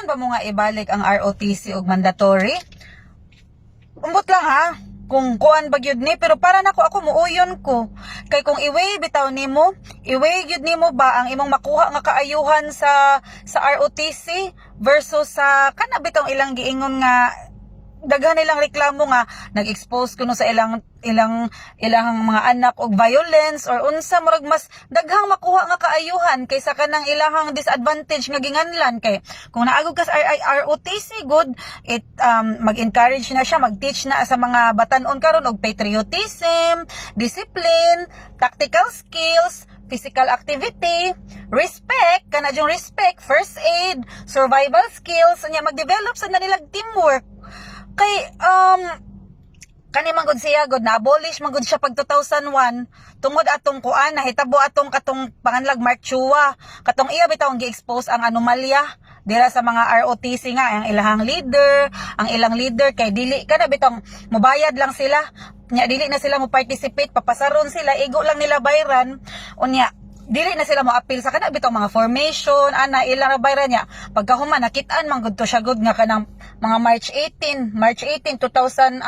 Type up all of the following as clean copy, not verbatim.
Muuyon ba mo nga ibalik ang ROTC og mandatory? Ambot lang ha, kung kuan ba gyud ni, pero para nako, ako muuyon ko. Kay kung i-weigh bitaw nimo, i-weigh gyud nimo ba ang imong makuha nga kaayuhan sa ROTC versus sa kana bitong ilang giingon nga daghan nilang reklamo nga nag-expose kuno sa ilang ilang ilang mga anak og violence or unsa. Murag mas daghang makuha nga kaayuhan kaysa kanang ilahang disadvantage nga ginganlan. Kay kung naagog ka sa ROTC, good, it mag-encourage na siya, mag-teach na sa mga batan-on karon og patriotism, discipline, tactical skills, physical activity, respect, kana yung respect, first aid, survival skills, nya mag-develop sa na nilag teamwork. Kay kani man gud siya gud, na-abolish man gud siya pag 2001 tungod atong kuan, nahitabo atong katong panganlag Mark Chua, katong iya bitaw ang gi-expose ang anomalya dira sa mga ROTC nga ang ilahang leader, ang ilang leader kay dili kana bitong mobayad lang sila, nya dili na sila mo participate, papasaron sila, igo lang nila bayran, unya dili na sila mo appeal sa kana bitong mga formation ana, ilang ra bayran niya. Pagkahuman, nakitaan man gud to siya gud nga kanang mga March 18, March 18 2000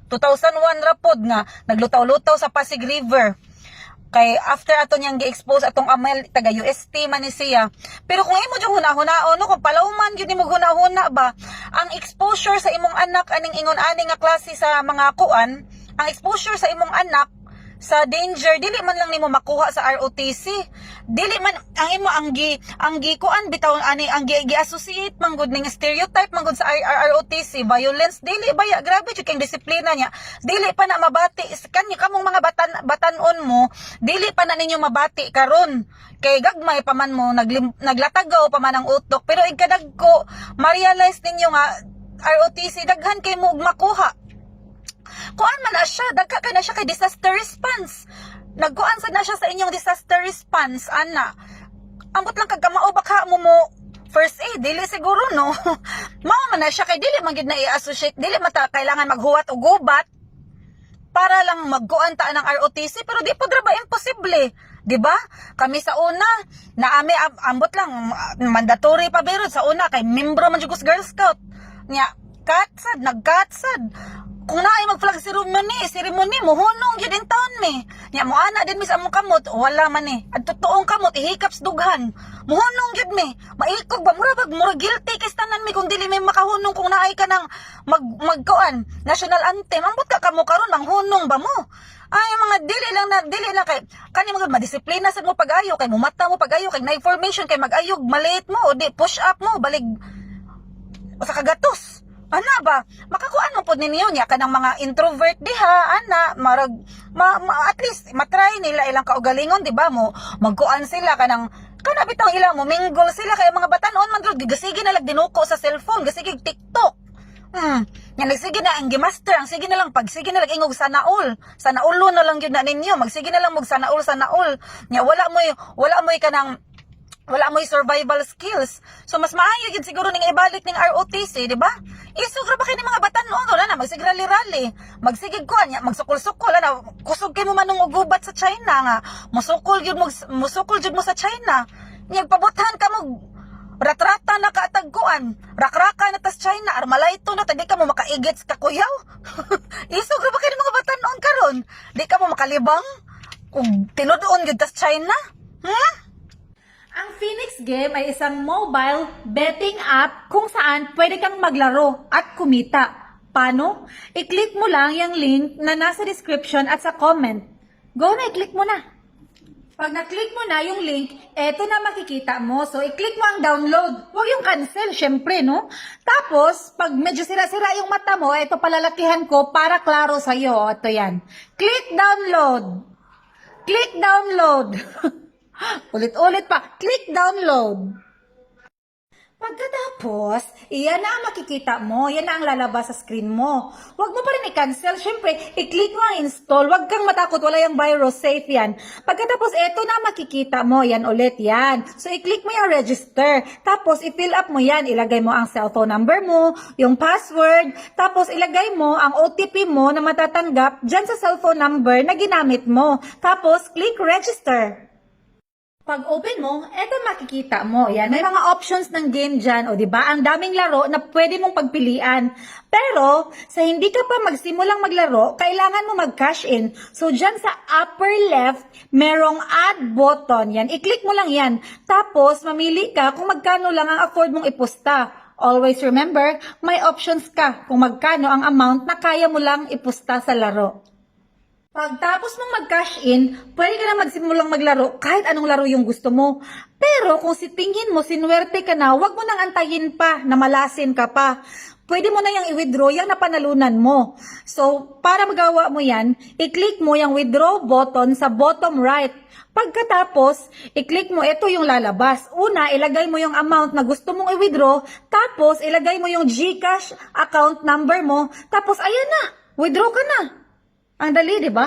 2001 ra pod nga naglutaw-lutaw sa Pasig River, kay after ato niyang gi-expose atong Amel, taga UST man ni siya. Pero kung imo jud hunahunao no, kung palawman gyud nimo hunahuna ba, ang exposure sa imong anak aning ingon ani nga klase sa mga kuan, ang exposure sa imong anak sa danger, dili man lang nimo makuha sa ROTC. Dili man ang imo ang gi kuan bitaw ani, ang gi associate man gud ning stereotype man gud sa ROTC, violence. Dili baya, grabe jud kay disiplina niya. Dili pa na mabati kanya kamong mga batan-on mo, dili pa na ninyo mabati karon kay gagmay pa man mo, naglatagaw pa man ang utok. Pero igkadagko, ma-realize ninyo nga ROTC, daghan kay mo og makuha. Kuan man na siya, dagka kay na siya kay disaster response. Nagkuan sad na siya sa inyong disaster response, ana. Ambot lang kag kamao baka mo mo first aid, dili siguro no. Mao man na siya kay dili man gid na i-associate, dili mata kailangan maghuwat og gubat para lang magkuan ta ng ROTC, pero di po ba imposible, 'di ba? Kami sa una, naami ambot lang mandatory pa pero sa una kay membro man jud ko sa Girl Scout. Nya katsad, nagkatsad. Kung naay mag flag ceremony, ceremony mohunong gyud in town mi. Nya mo ana din mi sa among kamot, wala man eh. At totoong kamot ihikap sa dughan. Mohunong gyud mi. Maikog ba, mura bag mura guilty kay tanan mi kung dili mi makahunong kung naay ka ng magkuan national anthem. Ambot ka kamo karon, manghunong ba mo? Ay, mga dili lang na dili na kay kani mga madisiplina sad mo pag-ayo, kay mumata mo pag-ayo, kay na formation, kay mag-ayog malate mo o di push up mo balig sa kagatos. Ana ba? Makakuan mo pod ninyo niya kanang mga introvert diha, ana, marag at least matry nila ilang kaugalingon, di ba mo? Magkuan sila kanang kana bitaw ilang mo mingle sila, kay mga batan-on man gud gasige na lag dinuko sa cellphone, gasige TikTok. Yan nagsige na ang gimaster, ang sige na lang pag sige na lang ingog sanaol. Sanaulo na lang gyud na ninyo, magsige na lang mog sanaol sanaol. Nya wala mo'y kanang wala mo'y survival skills. So mas maayo gyud siguro ning ibalik ning ROTC, di ba? Isog ra ba kay ni mga batan-on, wala na magsige rally-rally. Magsigig ko nya, magsukol-sukol ana, kusog kay mo manong og gubat sa China nga. Musukol gyud mo sa China. Nya pabuthan ka mo, ratrata na kaatagkuan, rakraka na tas China, armalayto na, di ka mo makaigit sa kakuyaw. Isog ra ba kay ni mga batan-on karon? Di ka mo makalibang kung tinud-on gyud tas China? Hmm? Ang Phoenix Game ay isang mobile betting app kung saan pwede kang maglaro at kumita. Paano? I-click mo lang yung link na nasa description at sa comment. Go na, i-click mo na. Pag na-click mo na yung link, eto na makikita mo. So, i-click mo ang download. Huwag yung cancel, syempre, no? Tapos, pag medyo sira-sira yung mata mo, eto, palalakihan ko para klaro sa'yo. Ito yan. Click download. Click download. Ulit-ulit pa. Click download. Pagkatapos, iyan na ang makikita mo. Yan na ang lalabas sa screen mo. Huwag mo pa rin i-cancel. Siyempre, i-click mo ang install. Huwag kang matakot. Wala yung virus. Safe yan. Pagkatapos, eto na ang makikita mo. Yan ulit. Yan. So, i-click mo yung register. Tapos, i-fill up mo yan. Ilagay mo ang cellphone number mo, yung password. Tapos, ilagay mo ang OTP mo na matatanggap dyan sa cellphone number na ginamit mo. Tapos, click register. Pag open mo, eto makikita mo. Yan, may mga options ng game dyan, o di ba? Ang daming laro na pwede mong pagpilian. Pero, sa hindi ka pa magsimulang maglaro, kailangan mo mag-cash in. So, dyan sa upper left, merong add button. Yan, i-click mo lang yan. Tapos, mamili ka kung magkano lang ang afford mong ipusta. Always remember, may options ka kung magkano ang amount na kaya mo lang ipusta sa laro. Pagtapos mong mag-cash in, pwede ka na magsimulang maglaro kahit anong laro yung gusto mo. Pero kung si tingin mo, sinuwerte ka na, wag mo nang antayin pa na malasin ka pa. Pwede mo na yung i-withdraw yung napanalunan mo. So, para magawa mo yan, i-click mo yung withdraw button sa bottom right. Pagkatapos, i-click mo ito yung lalabas. Una, ilagay mo yung amount na gusto mong i-withdraw, tapos ilagay mo yung GCash account number mo, tapos ayan na, withdraw ka na. Ang dali, di ba?